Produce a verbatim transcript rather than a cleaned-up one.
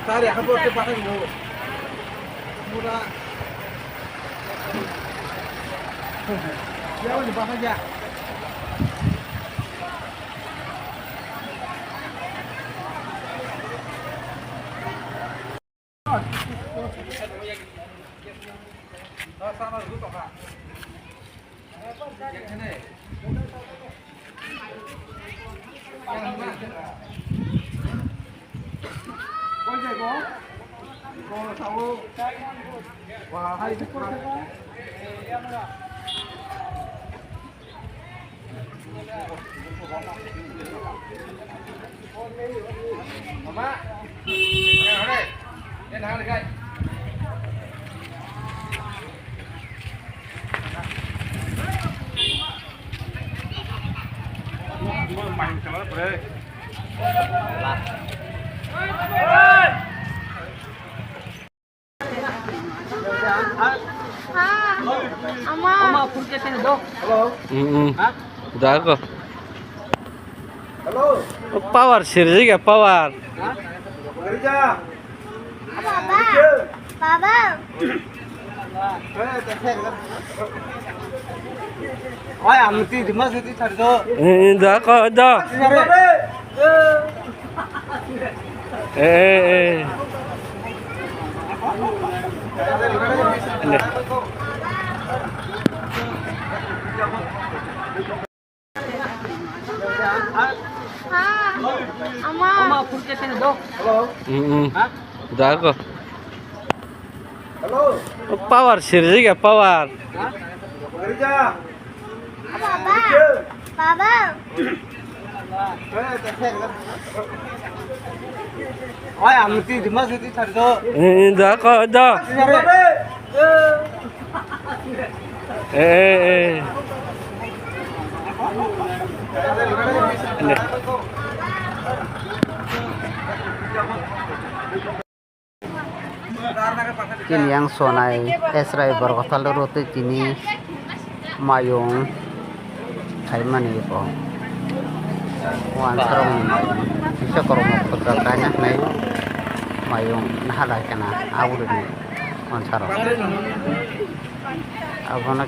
Sari, ako po, ke patay mo. Mura. Yawan di patay ya. Ama. Mm, mm. Dago. Power sirjik ya, power. Baba. Baba. Oi, ang ti di mas ti thar do. Eh, da ko da. Eh, eh, eh. Ama. Mm, mm. Dago. Power sirjik ya, power. Baba. Baba. Oi, ang ti di mas ti thar do. Eh, da ko da. Eh, eh, eh. Chini yang sonai esrai borok thal rw twi chini mayung khaimani bo. Wansarokni mayung kisa kormo putra kaina hwnwi mayung naha lai kana aboni wansarok. Abono